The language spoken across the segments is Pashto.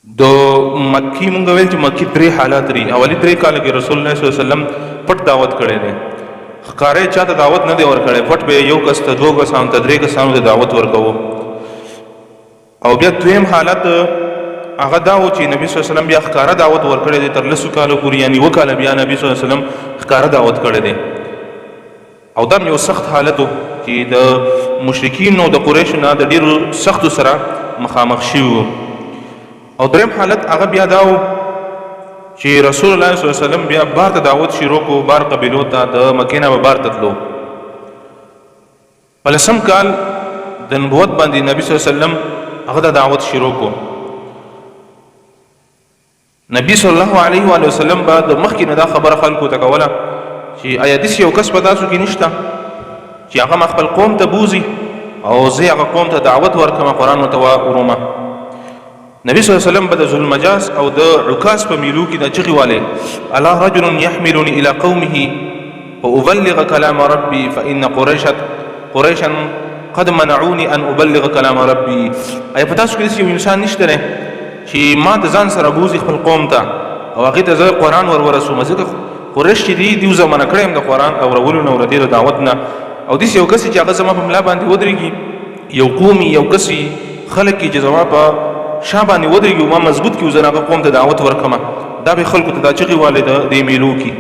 د مکی مونږ ویل چې مکی درې حالات لري. اولی درې کال کې رسول الله صلی الله علیه وسلم پټ دعوت کړی دی، ښکارې چاته دعوت نه دی ورکړی، پټ به یو کس ته، دوو کسانو ته، درې کسانو ته دعوت ورکوو. او بیا دویم حالت هغه دا و چې نبی صلی الله علیه وسلم بیا ښکاره دعوت ورکړی دی تر لسو کالو پورې، یعنی اووه کاله بیا نبی صلی الله علیه وسلم ښکاره دعوت کړی دی. او دا یو سخت حالت و چې د مشرکینو د قریشو نه د ډیرو سختو سره مخامخ شوي وو. او دریم حالت هغه بیا دا و چې رسول الله صلی الله علیه وسلم بیا بار ته دعوت شروع کو، بار قبیلو ته، د مکې نه به بار ته تلو. په لسم کال د نبوت باندې نبی صلی الله علیه وسلم هغه د دعوت شروع کو. نبی صلی الله علیه و وسلم به د مخکې نه دا خبره خلکو ته کوله چې آیا داسې یو کس په تاسو کې نشته چې هغه ما خپل قوم ته بوځي او زه هغه قوم ته دعوت ورکړم، قرآن ورته واوروم. نبی صلی الله علیه وسلم به د ذوالمجاز او د عکاس په میلو کې د چغې والے الا رجل يحملني الى قومه فأبلغ كلام ربي فإن قريشا قد منعوني ان ابلغ كلام ربي. ایا په تاسو کې داسې یو انسان نشته دی چې ما د ځان سره بوځي خپل قوم ته او هغې ته زه قرآن ور ورسوم؟ ځکه قریش چې دي دیو زه منع کړی یم د قرآن اورولو نه او د دې د دعوت نه. او داسې یو کس چې هغه زما په ملا باندې ودرېږي، یو قومي یو کس خلک چې زما په شا باندې ودرېږي او ما مضبوط کړي، زه هغه قوم ته دعوت ورکړم. دا به خلکو ته دا چغې والې د دې میلو کې،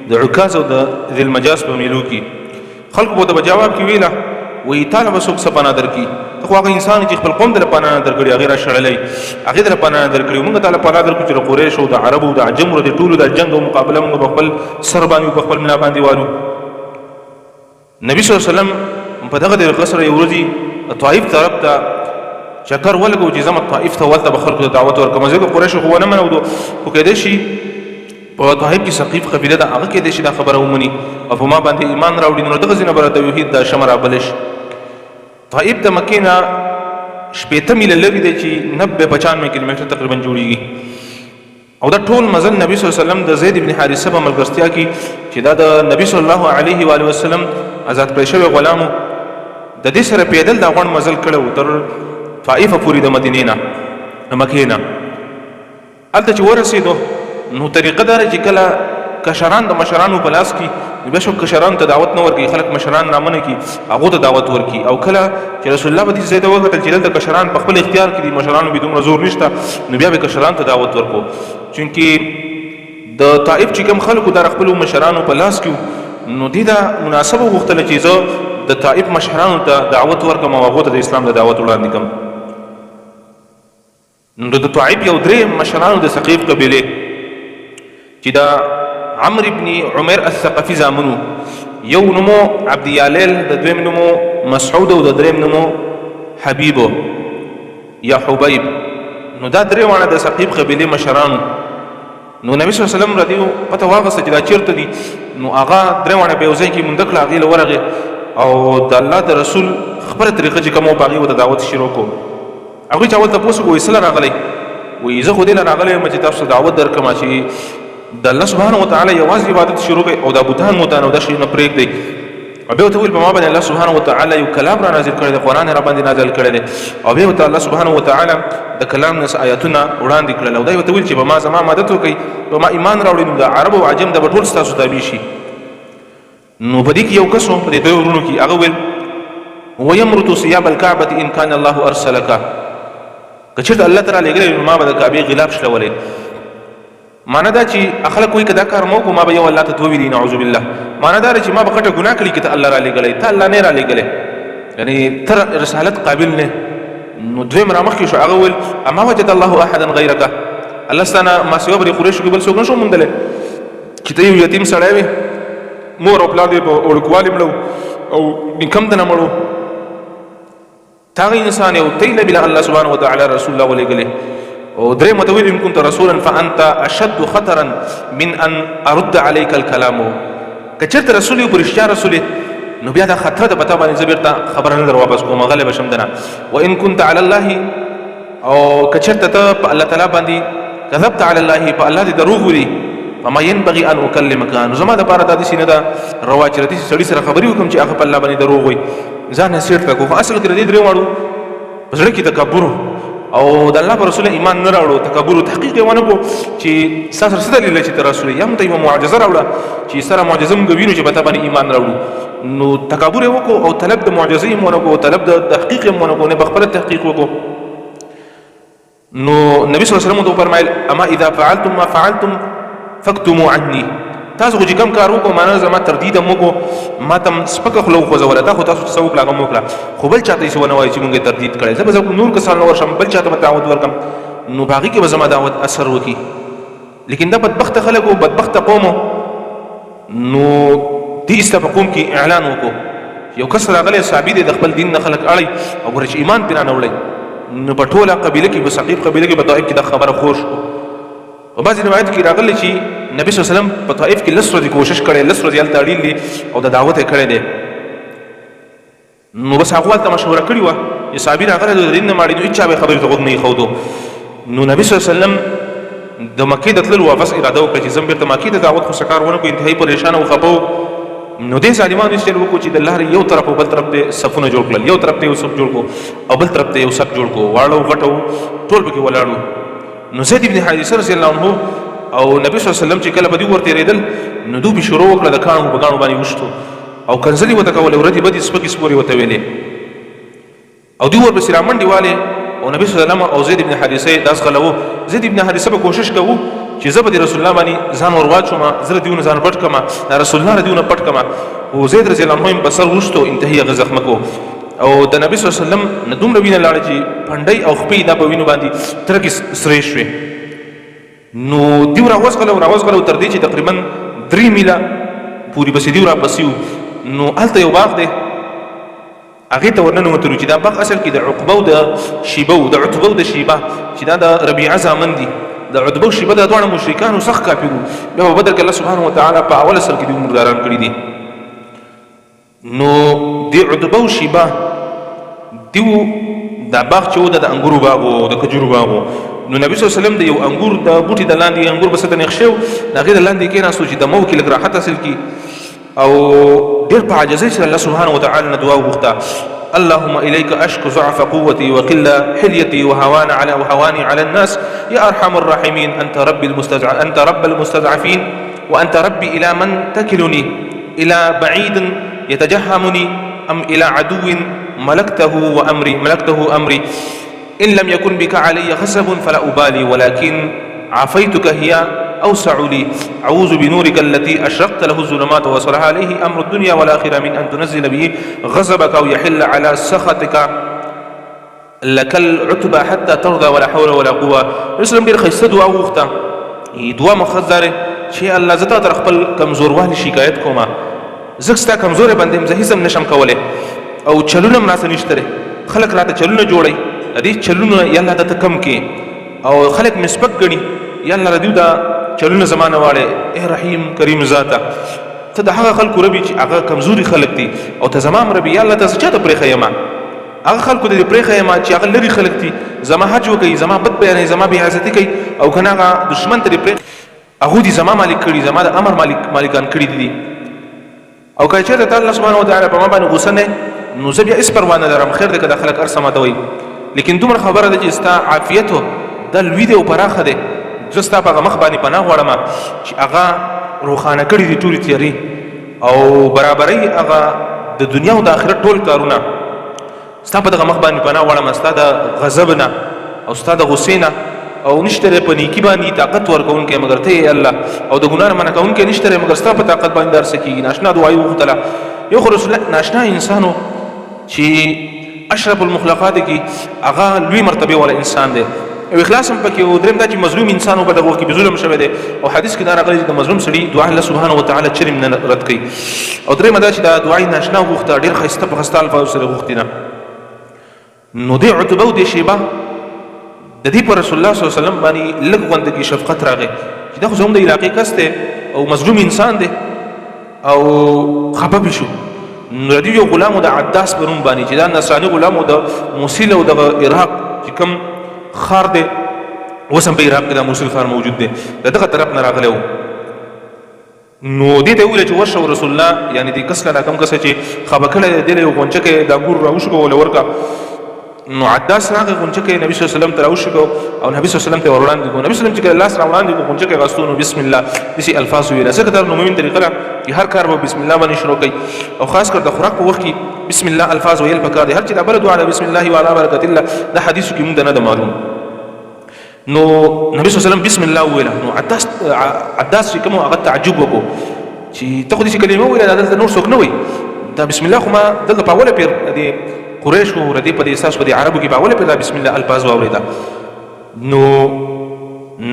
د عکاز او د ذیالمجاز په میلو کې. خلکو به ورته جواب کې ویله وایي تا له به څوک څه پناه درکړي؟ ته خو هغه انسان چې خپل قوم ته پناه نه درکړي، هغې را شړلی، هغې ته پناه نه درکړي، موږ ته له پناه درکړو چې د قریشو، د عربو، د عجمو، د ټولو د جنګ او مقابله موږ په خپل سر باندې په خپل ملا باندې والو. نبی صلی الله علیه وسلم په دغه طریقه سره یو ورځې طائف طرف ته چکر ولګو چې زما طائف ته ولته به خلکو ته دعوت ورکړم، ځکه قریشو خو ونه منو، خو کېدای شي په طائف کې ثقیف قبیله ده، هغه کېدای شي دا خبره ومني او په ما باندې ایمان راوړي، نو دغه ځینې به توحید دا شمه رابلل شي. طائف د مکې نه 60 میله لرې دی چې 90 95 کیلومتره تقریبا جوړېږي. او دا ټول مزل نبی صلی الله علیه وسلم د زید بن حارثه په ملګرتیا کې چې دا د نبی صلی الله علیه و آله وسلم آزاد کړی شوی غلام، د دې سره پیدل دا غوڼ مزل کړی و تر طائفه پورې د مدینې نه، د مکې نه. هلته چې ورسېدو نو طریقه دا چې کله کشران د مشرانو په لاس کې، نو بیا شو کشرانو ته دعوت نه ورکوي، خلک مشران رامنه کړي، هغو ته دعوت ورکړي. او کله چې رسول الله به دې ځای ته وکتل چې دلته کشران په خپل اختیار کې دي، مشرانو به دومره زور نشته، نو بیا به کشرانو ته دعوت ورکو. چونکې د طائف چې کوم خلکو دا خپلو مشرانو په لاس کې، نو دې دا مناسبه وغوښتله چې زه د طائف مشرانو ته دعوت ورکړم او هغو ته د اسلام د دعوت وړاندې کړم. نو د طائف یو درې مشرانو د ثقیف قبیلې چې د عمرو ابن عمر الثقفي زامنو، یو نومو عبد یالیل، د دویم نومو مسعود او د دریم نومو حبیب یا حبیب. نو دا درې واړه د ثقیف قبیلې مشرانو. نو نبی صلی الله علیه وسلم ردیو پته واغسته چې دا چیرته دي، نو هغه درې واړه په یو ځای کې مونږ کړه، هغې له ورغې او د الله د رسول خپله طریقه چې کومه په هغې ورته دعوت شروع کړو. هغوی چې اول تپوس وکړو، وایي څه له راغلی؟ وایي زه خو دې له راغلی یم چې تاسو ته دعوت درکړم چې د الله سبحانه وتعالی یوازې عبادت شروع کړئ او دا بتان متان او دا شیونه پرېږدئ. او بیا ورته وویل په ما باندې الله سبحانه وتعالی یو کلام را نازل کړی دی، قرآن یې را باندې نازل کړی دی. او بیا ورته الله سبحانه وتعالی د کلام نه آیاتونه وړاندې کړل او دا یې ورته وویل چې په ما زما مدد وکړئ، په ما ایمان راوړئ، نو د عرب او عجم دا به ټول ستاسو تابع شي. نو په دې کې یو کس په دې دوو وروڼو کې هغه ویل ويمرت ثياب الكعبة إن كان الله أرسلك، که چېرته الله تعالی لېږلی نو ما به د کعبې غلاف شلولی. معنا دا چې خلک وایي که دا کار مو کو ما به یو الله ته دوه ویلي، نعوذ بالله. معنا دا چې ما به غټه ګناه کړې که ته الله را لېږلی، ته الله نه را لېږلی، یعنی تر رسالت قابل نه. نو دویم را مخکې شو، هغه ویل اما وجد الله احدا غیرک، الله ستانه ما سوا بری قریشو کې بل څوک نه شو موندلی چې ته یو یتیم سړی وې، مور او پلار دې په وړوکوالي مړه او نیکم ته نه مړو، تاغه انسان یو تی نبی له الله سبحانه وتعالى رسول الله ولېږلی. او درې متویل ان كنت رسولا فانت اشد خطرا من ان ارد عليك الكلام، که چېرته رسول یو، په رښتیا رسول، نو بیا دا خطر ده په تا باندې، زه بېرته خبره نه در واپس کوم، غلی به شم درنه. وان كنت على الله، او که چېرته ته په الله تعالی باندې کذبت علی الله، په الله دې دروغ ولي، فما ينبغي ان اكلمك، نو زما د پاره دا داسې نه ده روا چې داسې سړي سره خبرې وکړم چې هغه په الله باندې دروغ وایي، ځان یې سیټ کړ. خو اصل کې د دې درې واړو په زړه کې تکبر او د الله پر رسول ایمان نه راوړو، تکبر او تحقیق یې ونه کو چې ستا سره څه دلیل چې ته رسول یا موږ ته یوه معجزه راوړه چې سره معجزه موږ وینو چې په تا باندې ایمان راوړو. نو تکبر یې وکړو او طلب د معجزې یې ونه کړو، طلب د تحقیق یې ونه کړو، نه په خپله تحقیق وکړو. نو نبی صلی الله علیه وسلم ته وفرمایل اما اذا فعلتم ما فعلتم فاکتموا عني، تاسو خو چې کوم کار وکړو معنی زما تردید هم وکړو، ما ته هم سپکه خوله وخوځوله، تا خو تاسو چې څه وکړه هغه مو وکړه، خو بل چاته یې څه ونه وایي چې مونږ یې تردید کړی، زه به زه نور کسان له ورشم بل چاته به دعوت ورکړم، نو په هغې کې به زما دعوت اثر وکړي. لیکن دا بدبخته خلک وو، بدبخته قوم وو. نو دې ایسته په قوم کې اعلان وکړو یو کس راغلی صحابي دی د خپل دین نه خلک اړوي او ګوره چې ایمان پرې رانه وړی. نو په ټوله قبیله کې، په ثقیف قبیله کې، په طائف کې دا خبره خور شو. په بعضې روایت کې راغلی چې نبی صلی الله علیه وسلم په طائف کې لس ورځې کوشش کړی، لس ورځې هلته اړین دي او د دعوت یې کړی دی. نو بس هغه هلته مشوره کړې وه چې صحابي راغلی دی د دین نه ماړي، نو هېچا به یې خبرې ته غوږ نه ایښودو. نو نبی صلی الله علیه وسلم د مکې د تللو واپس اراده وکړه چې ځم بېرته مکې ته، دعوت خو څه کار ونه کړو، انتهایي پریشان او خفه وو. نو دې ظالمانو داسې چل وکړو چې د لارې یو طرف او بل طرف ته صفونه جوړ کړل، یو طرف ته یو صف جوړ کړو او بل طرف ته یو صف جوړ کړو، واړه او غټه وو ټول پکې ولاړ وو. نو زید ابن حارثه رضی الله عنه او نبی صلی الله علیه وسلم چې کله په دې ورتېرېدل نو دوی پې شروع وکړه د کاڼو په ګاڼو باندې وشتو او کنځلې ورته کولې، ردې بدې سپکې سپورې ورته ویلې او دوی ورپسې رامنډې والې. او نبی صلی الله علیه وسلم او زید ابن حارثه یې داس غلوو. زید ابن حارثه به کوشش کوو چې زه به د رسول الله باندې ځان ور واچوم، زه له دیونه ځان پټ کړم، د رسول الله له دیونه پټ کړم. خو زید رضی الله عنه یې په سر وروستو انتهایي هغه زخمه کو او د نبی صلی الله علیه وسلم نه دومره وینه لاړه چې پنډۍ او خپې دا په وینو باندې ترکې سرې شوې. نو دیو راوځغلو راوځغلو تر دې چې تقریبا درې میله پورې پسې دیو راپسې وو. نو هلته یو باغ دی، هغې ته ورننوتلو چې دا باغ اصل کې د عقبه او د شیبه و، د عتبه او د شیبه چې دا د ربیعه زامن دي. د عتبه او شیبه دا دواړه مشرکان وو، سخت کافر وو. بیا په بدر کې الله سبحانه وتعالی په اول اصل کې دوی مرداران کړي دي. نو د عتبه او شیبه دیو دا باغ چې و د انګورو باغ و، د کجورو باغ و. نو نبی صلی الله علیه وسلم د یو انګور د بوټي د لاندې، انګور به څه ته نېغ شوی و، د هغې د لاندې کېناستو چې دمه وکړي لږ راحت حاصل کړي او ډېر په عاجزۍ سره الله سبحانه وتعالی نه دعا وغوښته، اللهم إليك أشكو ضعف قوتي وقلة حليتي وهوان على وهواني على الناس يا أرحم الراحمين، أنت رب المستضع أنت رب المستضعفين وأنت ربي، إلى من تكلني؟ إلى بعيد يتجهمني أم إلى عدو ملكته وأمري ملكته أمري؟ إن لم يكن بك علي خسب فلا أبالي، ولكن عافيتك هي أوسع لي، أعوذ بنورك التي أشرقت له الظلمات وصلح عليه أمر الدنيا والآخرة من أن تنزل به غضبك أو يحل على سخطك، لك العتبى حتى ترضى ولا حول ولا قوة. رسول ډېر ښایسته دعا وغوښته، دعا مقصد دا دی چې الله زه تا تر خپل کمزوروالي شکایت کوم، زه ستا کمزوری بنده یم، زه هیڅ هم نشم کولی او چلونه هم راڅه نشته دی، خلک راته چلونه جوړوي، د دې چلونه یا الله ته کم کې او خلک مې سپک ګڼي، یا الله د دوی دا چلونه زما نه واړې. ای رحیم کریم ذاته، ته د هغه خلکو ربي چې هغه کمزوري خلک دي او ته زما هم ربي، یا الله ته زه چاته پرېښی یم؟ هغه خلکو ته دې پرېښی یم چې هغه لرې خلک دي، زما حج وکوي، زما بد بیانوي، زما بې عزتي کوي، او که نه هغه دښمن ته دې پرېښی، هغو دي زما مالک کړي، زما د امر مالک مالکان کړي دي. او که چېرته ته الله سبحانه وتعالی په ما باندې غوسه نه، نو زه بیا هېڅ پروا نه لرم، خیر دی که دا خلک هر څه ماته وایي، لیکن دومره خبره ده چې ستا عافیت دا لوی دی او پراخه دی، زه ستا په هغه مخ باندې پناه غواړم چې هغه روښانه کړي دي ټولې تیارې او برابرۍ هغه د دنیا او د آخرت ټول کارونه. ستا په دغه مخ باندې پناه غواړم ستا د غضب نه او ستا د غصې نه، او نشته دی په نیکي باندې طاقت ورکوونکی مګر ته یې الله، او د ګناه نه منع کوونکی نشته دی مګر ستا په طاقت باندې هر څه کېږي. ناشنا دعا یې وغوښتله. یو خو رسول الله ناشنا انسان و چې اشرف المخلوقات کې هغه لوی مرتبه والا انسان دی او اخلاص هم پکې و. دریم دا چې مظلوم انسان و، په دغه وخت کې ظلم شوی دی او حدیث کې دا راغلی چې د مظلوم سړي دعا الله سبحانه وتعالی چرې نه رد کوي. او دریم دا چې دا دعا یې ناشنا وغوښته، ډېر ښایسته په ښایسته الفاظو سره غوښتې ده. نو دې عتبه او دې شیبه د دې پر رسول الله صلی الله علیه وسلم باندې لږ غونډه کې شفقت راغی چې دا خو زموږ د علاقې کس دی او مظلوم انسان دی او خفه پې شو. نو د یو غلام د عداس په نوم باندې چې دا نصراني غلام د موصل او د عراق چې کوم ښار دی، اوس هم په عراق کې دا موصل ښار موجود دی، د دغه طرف نه راغلی و. نو دې ته وویل چې ورشه رسول الله، یعنی دې کس له کوم کس چې خفه کړی دی، دې له یو غونچه کې د انګور راوشکوله ورکه. نو عداس راغی، غونچکه نبی صلی الله علیه وسلم ته راوشکو او نبی صلی الله علیه وسلم ته وړاندې کو. نبی صلی الله علیه وسلم چې کله لاس راوړاندې کو، غونچکه غاستو، نو بسم الله داسې الفاظ ویل، ځکه دا نو مؤمن طریقه ده چې هر کار به بسم الله باندې شروع کوي، او خاص کر د خوراک په وخت کې بسم الله الفاظ ویل پکار دي. هر چې دا بله دعا ده بسم الله وعلى برکت الله، دا حدیثو کې مونږ ته نه ده معلوم. نو نبی صلی الله علیه وسلم بسم الله وویله. نو عداس چې کوم هغه تعجب وکړو چې ته خو داسې کلمه وویله، دا دلته نور څوک نه وایي دا بسم الله، خو ما دلته په اوله پېر د قریشو ردې په دې اساس په دې عربو کې په اوله پېر دا بسم الله الفاظ واورېده. نو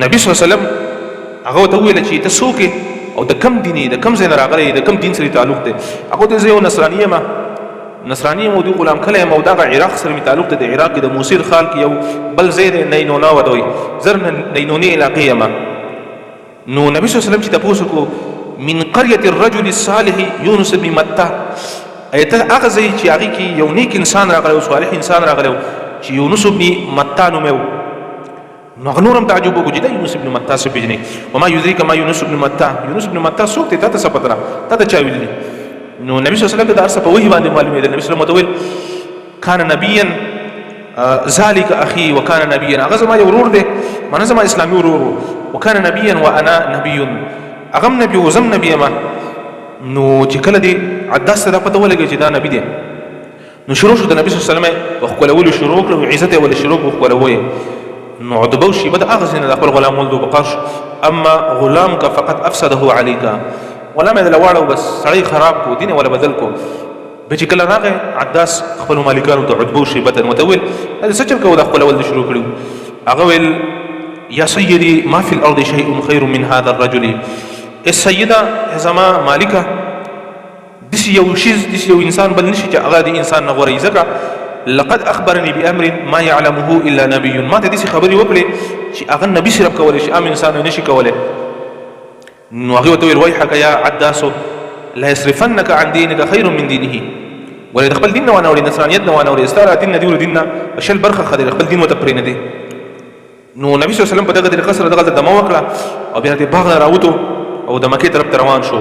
نبی صلی الله علیه وسلم هغه ورته وویل چې ته څوک او د کم دین یې، د کم ځای نه راغلی یې، د کم دین سره تعلق دی؟ هغه ته زه یو نصراني یم، نصراني یم او د غلام کلی یم او دغه عراق سره مې تعلق دی، د عراق کې د موصل ښار کې یو بل ځای دی نینونا ورته وایي، زه نینونې علاقې یم. نو نبی صلی الله علیه وسلم چې تپوس وکړو من قرية الرجل الصالح یونس بن متى، ایته هغه ځای چې هغې کې یو نیک انسان راغلی او صالح انسان راغلی چې یونس بن متى نومی و. نو هغه نور هم تعجب وکړو چې دا یونس بن متى څه پېژنې؟ وما یدریک ما یونس بن متى، یونس بن متى څوک دی، تا ته څه پته ده، تا ته چا ویلي؟ نو نبی صلی الله علیه وسلم ته دا هر څه په وحي باندې معلومېدل. نبی صلی الله علیه وسلم ورته وویل کان نبیا ذلك اخي وكان نبيا، هغه زما یو ورور دی، معنی زما اسلامي ورور و، وكان نبيا وانا نبي، هغه هم نبي و زه هم نبي یم. نو چې کله دې عداس ته دا پته ولګېده چې دا نبي دی، نو شروع شو د نبي صلی الله علیه وسلم په ښکلولو شروع کړو، عزت یې ولې شروع کړو ښکلوو یې. نو عتبه او شیبه د هغه ځای نه د خپل غلام ولدو په قهر شو، اما غلامک فقد افسده علیک، غلام یې دله واړو بس سړی خراب کو، دین یې وله بدل کو. بیا چې کله راغی عداس خپلو مالکانو ته عتبه او شیبه ته، ورته وویل دا څه چل کوو، دا خپلول دې شروع کړي؟ هغه ویل یا سیدي ما فی الارض شیء خیر من هذا الرجل، ای سیده زما مالکه، داسې یو شیز داسې یو انسان بل نشي چې هغه د انسان نه غوره وي، ځکه لقد اخبرني بامر ما يعلمه الا نبي، ما ته داسې خبرې وکړې چې هغه نبي صرف کولی شي، عام انسان یې نشي کولی. نو هغې ورته وویل ویحک یا عداسو لا یصرفنک عن دینک خیر من دینه، ولې د خپل دین نه وانه وړې، نصرانیت نه وانه وړې، ستا د دین نه دی دین نه په شل برخه ښه دی، خپل دین ورته پرې نه دی. نو نبی صلی الله علیه وسلم په دغه طریقه سره دغلته دمه وکړه او بیا د باغ نه راوتو او د مکې طرف ته روان شو.